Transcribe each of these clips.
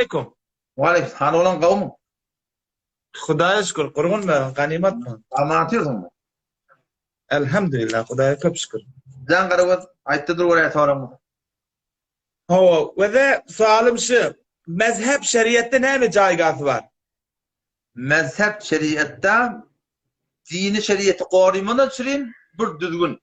aleýkum. Waleýkim hany oglan gowmy? Hudaýa şükür, gurgun be, ganymatmy? Aman otyrsyňmy? Elhamdülillah, Hudaýa köp şükür. Jan Garagöz, aýtda dur göräý soragyňy. Hawa, weze soalym şu, mezhep şeriatda näme jaýgasy bar? Mezhep şeriatda dini şeriaty gorymana çürin bir düzgün.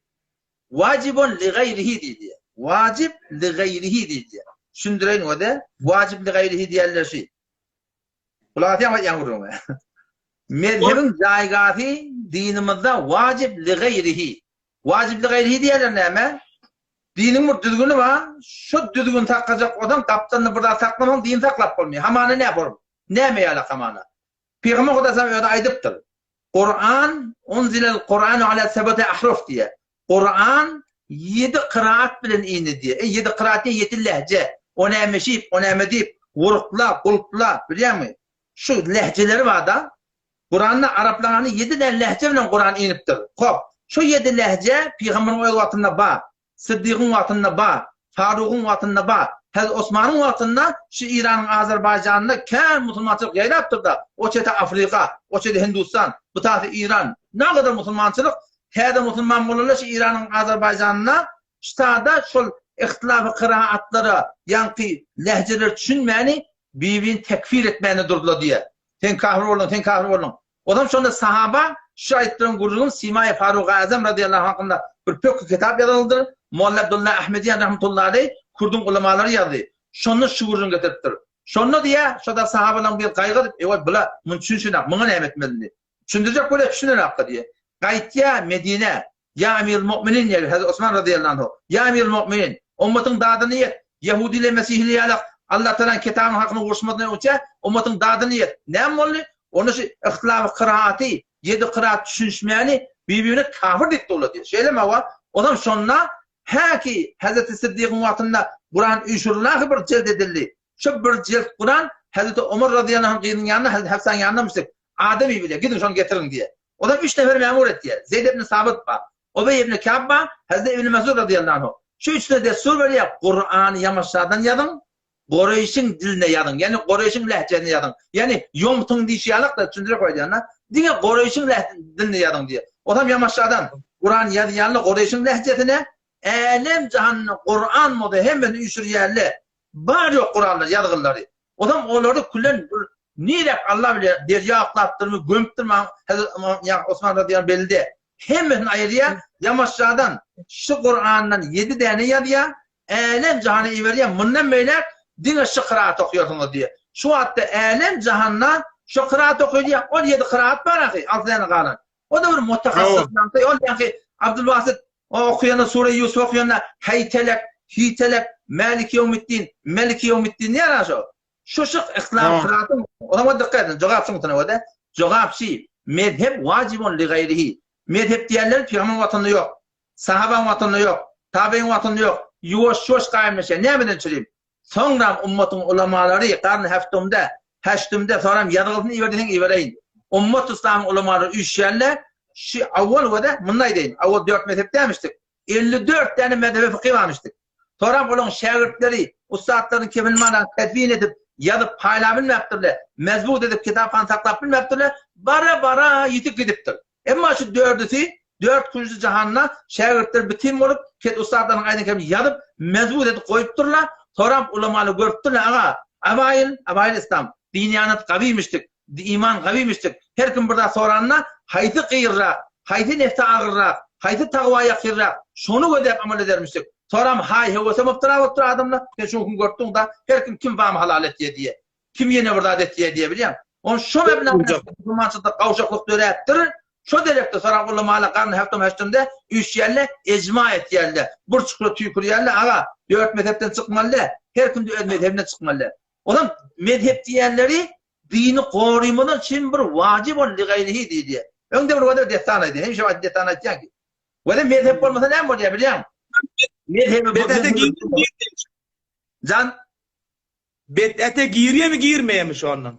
Wajibun li gaýrihi diýilýär. Wajib li gaýrihi diýilýär. Düşündireýin weze, wajib li gaýrihi diýenler şu. Gulak asýaňmy aýtýan gürrüňime? Mezhebiň jaýgasy dinimizde wajib li gaýrihi. Wajib li gaýrihi diýenler näme? Diniň bir düzgüni bar, şo düzgüni saklajak bolsaň, gapdalynda bir zat saklamasaň, dini saklap bolmaýar. Hamana näme bolup? Näme ýalak hamana? Pygamber Hudaýa özi aýdypdyr. Kuran unzilel Kuranu ala sebati ahruf diýýär. Kuran ýedi kyraat bilen indi diýýär. E ýedi kyraat diýen ýedi lehje. O näme şip, o näme diýip, wurukla, gulpla, bilýäňmi? Şu lehjeleri bar-da. Kuranda araplaryň ýedi däne lehje bilen Kuran inipdir. Hop, şu ýedi lehje pygamberiň öz wagtynda bar. Syddygyň wagtynda bar, Farugyň wagtynda bar, Hezreti Osmanyň wagtynda şu Iranyň Azerbaýjanynda kän musulmançylyk ýaýrapdyr-da, o çete Afrika, o çete Hindustan, bu tarapy Iran, nagadar musulmançylyk, täze musulman bolanlar şu Iranyň Azerbaýjanynda ştada şol ihtilafy kyraatlara, ýaňky lehjelere düşünmäni bir-birini tekfir etmäne durdylar diýýär. Sen kafir bolduň, sen kafir bolduň. Ozam şonda sahaba şu aýtdyran gürrüňim Simaýy Farugy Azam razyýallahu anh hakynda bir pökgi kitap ýazyldyr. Molla Abdulla Ahmediýan rahmetullahi aleý kürdüň ulamalary ýazdy. Şonda şu gürrüňi getiripdir. Şonda diýýär, şoda sahabalaryň biri gaýgy edip, Eý, bula muny düşünşenok, muňa näme etmeli indi? Düşündirjek bolýar, düşünenok-da diýýär. Gaýtýar Medinä. Ýa Emirul Mu'minin diýýär Hezreti Osman razyýallahu anhu. Ýa Emirul Mu'minin, ummatyň dadyny ýet. Ýehudy ile mesihili ýalak Allah Tagalaň kitabynyň hakyna uruşmadan öňçä ummatyň dadyny ýet. Näme boldy? Onda şu ihtilafy kyraaty, ýedi kyraat düşünişmäni bir-birine kafir diýip durlar diýýär. Şeýlemi hawa? Onam şonda häki Hezreti Siddigyň wagtynda Kuran üýşürildi bir jeld edildi. Şu bir jeld Kuran Hezreti Omar razyýallahu anh gyzynyň ýanyna Hezreti Hafsaň ýanyna müşrik adam iberýär. Gidiň şony getiriň diýýär. Olar üç nefer memur etýär. Zeýd ibn Sabyt bar, Ubeý ibn Kab bar, Hezreti Ibn Mesud razyýallahu anhu. Şu üçüne dessur berýär, Kurany ýamaşjadan ýazyň, Gureýşiň diline ýazyň, ýagny Gureýşiň lehjesine ýazyň. Ýagny ýomtuň diýşi ýalak-da, düşündirek aýdýan-da, diňe Gureýşiň diline ýazyň diýýär. Otam ýamaşjadan Kuran ýazýanlar Gureýşiň lehjesine, älem-jahanda Kuran bolsa hemmesini üýşürýärler. Bar-ýok Kuranlar, ýazgylary. Ozam olary külen bir niräk Allah bilýär, derýa oklapdyrmy, gömüpdirmi Hezret ýa Osman razyýallahu belli däl. Hemmesini aýyrýar, ýamaşjadan şu Kurandan ýedi däne ýazýar, älem jahana iberýär, mundan beýläk diňe şu kyraat okaýarsyňyz diýýär. Şu wagtda älem jahanda şu kyraat okylýar, ol ýedi kyraat bar ahy, alty däne galan. O-da bir mutahassys ýaňky, ol ýaňky Abdulbasyt o okaýanda sure Ýusuf okaýanda Heýtelek, Hitelek, Mäliki ýewmiddin, Meliki ýewmiddin diýýär-ä şo. Şu şyk yhtilaf kyratyň, oňa dykgat ediň, jogap şuňusyna görä, jogap şi, mezhep wajibun li gaýrihi. Mezhep diýenler pygamberiň wagtynda ýok, sahabaň wagtynda ýok, tabeýiň wagtynda ýok, ýuwaş-ýuwaş gaýymlaşýar. Nämeden çürim? Soňram ummatyň ulamalary garny häftumda, häştumda soňram ýazgysyny iber diýseň ibereýin. Ummat yslamyň ulamalary üýşýänle şi awwal wede munda aýdaýyn. Awwal dört mezhep dämişdik. 54 däne mezhebe fykyh barmyşdyk. Soňram olaň şägirtleri ussatlaryny kefilmana tedwin edip ýazyp paýlabilmäpdirle, mezbut edip kitaphana saklap bilmäpdirle, bara-bara ýitip gidipdir. Emma şu dördüsi dört künji jahanda şägirtler bitin bolup, ket ussatlarynyň aýdan kelimini ýazyp, mezbut edip goýupdyrlar. Soram ulamalar görüpdirler, aga, awaýyl, awaýyl yslam, dinýanat gawymişdik, iman gawymişdik. Her kim bir zat soranda, haýsy gyrrak, haýsy nefse agyrrak, haýsy tagwa ýakynrak, şony gözläp amal edermişdik. Soram haý-höwese mubtala bolupdyr adamlar. Sen şu gün görüpdiň-da, her kim kim bamy halal etýär diýe. Kim ýene bir zat etýär diýe bilýäň. Ony şo meblagda musulmançylykda gawşaklyk döräpdir. Şo derekde soran ulamalar garny häftem häştemde üýşýärler, ejma etýärler. Bir çukura tüýkürýärler, aga, dört mezhepden çykmaly däl. Her kimde öz mezhebinden çykmaly däl. Onam mezhep diýenleri dini gorymadan çyn bir wajyp ol ligaýrihi diýilýär. Öňde bir wada dessan aýdýan, hemişe aýdyp dessan aýtýan ki. Wada mezhep bolmasa näme bolýar bilýäňmi? Mezhebi Jan Bid'ate girýärmi girmeýärmi şondan?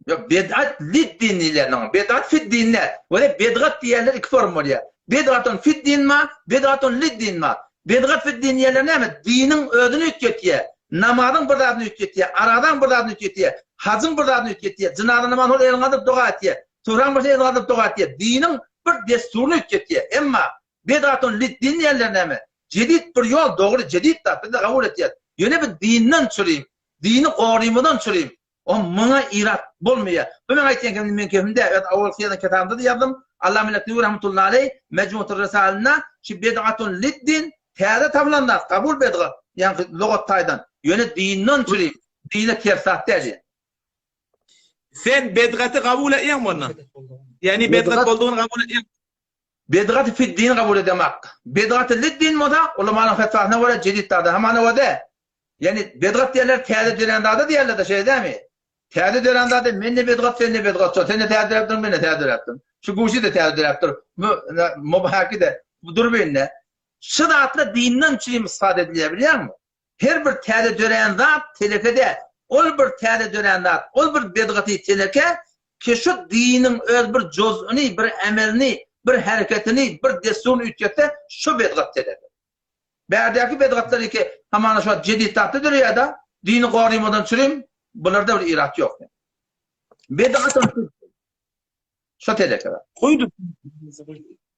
Ýok, bid'at lid-din diýilýär oňa. Bid'at fid-din däl. Weli bid'at diýýänler iki form bolýar. Bid'atun fid-din bar, bid'atun lid-din bar. Bid'at fid-din diýýänler näme? Diniň özüni üýtgetýär. Namazyň bir zadyny üýtgetýär, arazaň bir zadyny üýtgetýär, hajyň bir zadyny üýtgetýär, jynaza namazyny ol elini galdyryp doga etýär, suraň başynda elini galdyryp doga etýär. Diniň bir dessuryny üýtgetýär. Emma bedgatun lid-din diýenler näme? Jedid bir ýol, dogry, jedid zat, biz-de kabul etýäris. Ýöne biz dinden çürim, dini gorymadan çürim. O muňa irat bolmaýar. Bu meň aýtýan kepim meň kepim däl. Öz awalky ýazan kitabymda-da ýazdym. Allama Lekniwi rahmetullahi aleý Mejmuatur Risalynda şu bedgatun lid-din täze tapylan zat, kabul bedgat, ýaňky lugat taýdan. Ýöne dinden çürim, dine ters zat däl diýen. Sen bedgaty kabul etýäňmi onda? Ýagny bedgat boldugyny kabul etýäňmi? Bedgaty fid-din kabul edemak. Bedgaty lid-din bolsa, ulamalaryň fetwasyna görä jedid zada hamana o däl. Ýagny bedgat diýenler täze dörän zada diýerler-de, şeýle dälmi? Täze dörän zada men-de bedgat, sen-de bedgat, şo sen-de täze döräpdirin, men-de täze döräpdirin. Şu guşy-da täze döräpdir, bu mubhaki-de, bu durbin-de. Şu zatlar dinden üçin ispat edilýär bilýäňmi? Her bir täze dörän zat teleke däl. Ol bir täze dörän zat, ol bir bedgaty teleke ki şu diniň öz bir juz'yny, bir emelini, bir hereketini, bir dessuryny üýtgetse, şu bedgat teleke. Bärdäki bedgatlar iki hamana şu wagt jedid zatda döreýär-de, dini gorymadan çürim, bularda bir irat ýok. Bedgat şu teleke. Goýdy.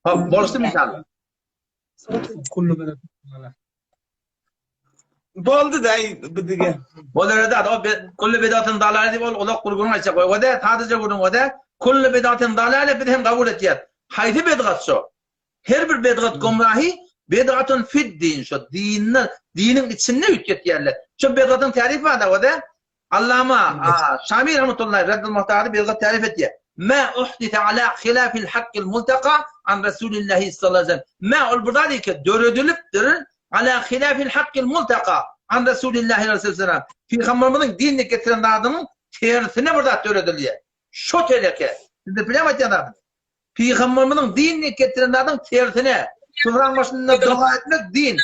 Ha, bolsun inşallah. Boldy da bu dige. Bolar da o kullu bidatyn dalale diýip ol uzak bir gürrüň aýtjak. O da sadaja gürrüň o da kullu bidatyn dalale biz hem kabul etýär. Haýsy bidgat şo? Her bir bidgat gumrahy bidgatun fid din şo dinde diniň içinde üýtgetýärler. Şo bidgatyň tärifi bar da o da Allama Şami rahmetullahi Reddul Muhtarda bidgat tärif etýär. Ma uhdise ala hilafil hakkil multaka an Resulillahi sallallahu aleyhi ve sellem. Ma ol bir zat ki döredilipdir ala hilafil hakkil multaka an Resulillahi sallallahu aleyhi ve sellem. Pygamberimiziň dinine getiren zadynyň tersine bir zat döredilýär. Şo teleke. Siz de bilýän aýtýan zadymy? Pygamberimiziň dinine getiren zadyň tersine. Sufraň başynda doga etmek din.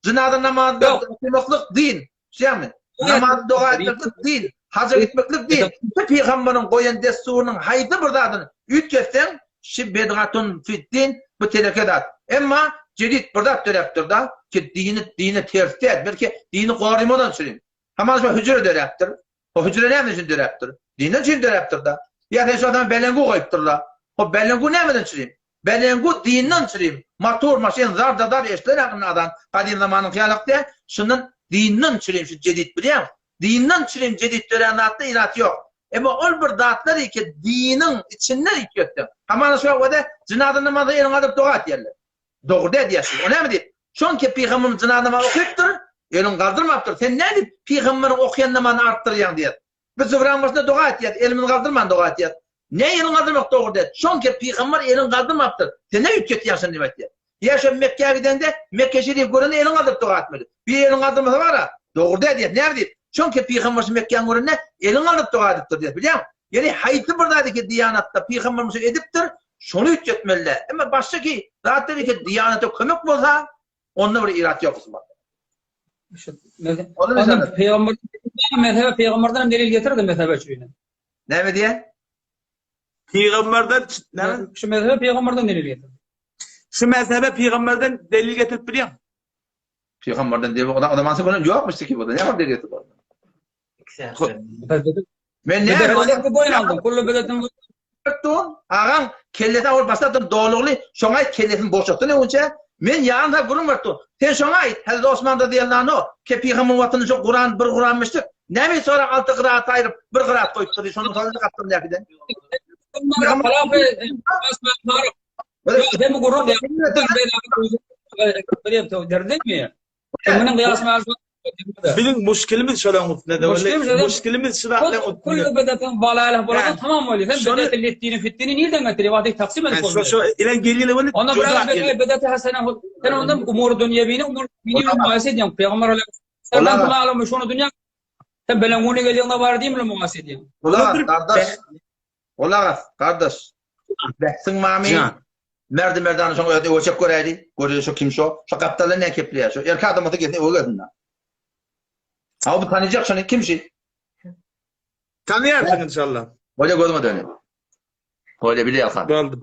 Jynaza namazynda oturmaklyk din. Düşýäňmi? Namaz doga etmeklik din. Haja gitmeklik din. Bu pygamberiň goýan dessurynyň haýsy bir zadyny üýtgetseň, şi bedgatun fid-din, bu teleke zat. Emma jedid bir zat döräpdir-da, ki dini dine ters däl, belki dini gorymadan üçin. Hamana şu hüjre döräpdir. O hüjre näme üçin döräpdir? Dinden üçin döräpdir-da. Ýa sen şu adama belengu goýupdyrlar. O belengu nämeden üçin? Belengu dinden çürim. Motor, maşyn zar-da zar eşdiler hakynda azan. Gadym zamanyň hyýalak däl. Şundan dinden çürim şu jedit bilýäňmi? Dinden çürim jedit dörän zatda ilat ýok. Emma ol bir zatlar iki diniň içinde üýtgetseň. Hamana şu wagtda jynaza namazy eliňe alyp doga etýärler. Dogry däl diýýärsiň. O näme diýip? Şoňki pygamberimiz jynaza namazy okypdyr, elini galdyrmapdyr. Sen nädip pygamberiň okaýan namazyny artdyrýaň diýýär. Biz jybraň başynda doga etýäs, elimizi galdyrman doga etýäs. Ne elini galdyrmak dogry däl? Şoňki pygamber elini galdyrmapdyr. Sen ne üýtgetýäň şony diýip aýtýar. Ýa şo Mekgä gidende, Mekge şerif görende elini galdyryp doga etmeli. Bir elini galdyrmasa bar-a, dogry däl diýýär. Näme diýip? Şoňki pygamber şu Mekgäni görende elini galdyryp doga edipdir diýýär. Bilýäňmi? Ýeri haýsy bir zat eke diýanatda pygamberimiz şo edipdir, şony üýtgetmeli däl. Emma başga ki zatlar eke diýanata kömek bolsa, onda bir irat ýok Usman. Onda pygamber mezhebe pygamberden hem delil getirdi mezhebe üçin. Näme diýen? Pygamberden näme? Şu mezhebe pygamberden delil getirdi. Şu mezhebe pygamberden delil getirip bilýän. Pygamberden delil o zaman sen ýokmuş ki bu. Näme delil getirip? Men ne? Boýun aldym. Kullu bidatin Agaň kellesi agyr başlapdyr dolugly, şoňa aýt kellesini boşatsyn öňünçä. Men ýarym sagat gürrüň berip dur. Sen şoňa aýt, Hezreti Osman razyýallahu anhu, ke pygamber watyny şo Kuran bir Kuran müşrik, näme sonra alty gyrat aýryp bir gyrat goýupdyr diý, şonuň soňunda gapdalynda äkiden. Sen bu gürrüň Munuň gyýasy Biziň muşkilimiz şolaň üstünde de weli. Muşkilimiz şu zatlaryň üstünde. Kullu bidatin dalalah bolanda tamam bolýar. Sen bidatin letdini fitdini nirden getirýär? Wagty taksim edip bolmaýar. Şo şo ilen gelýär weli. Onda biraz bidati hasana sen ondan umur dünýewini umur dini mugaýese edýäň. Pygamber aleyhisselam malum şonu dünýä sen belen güni gelýäňde bar diýmle mugaýese edýäň. Ulan gardaş. Gulak as, gardaş. Bähsiň mamy. Merdi merdana şoň özi öweçek göräýdi. Göreli şo kim şo. Şo gapdalda näme kepleýär şo. Erkek adam bolsa gelsin öwe gelsin. Ha bu tanyjak şony kim şi? Tanyýarsyň inşallah. Bolýa gözüňe döneýin. Bolýa bilýärsen. Boldy.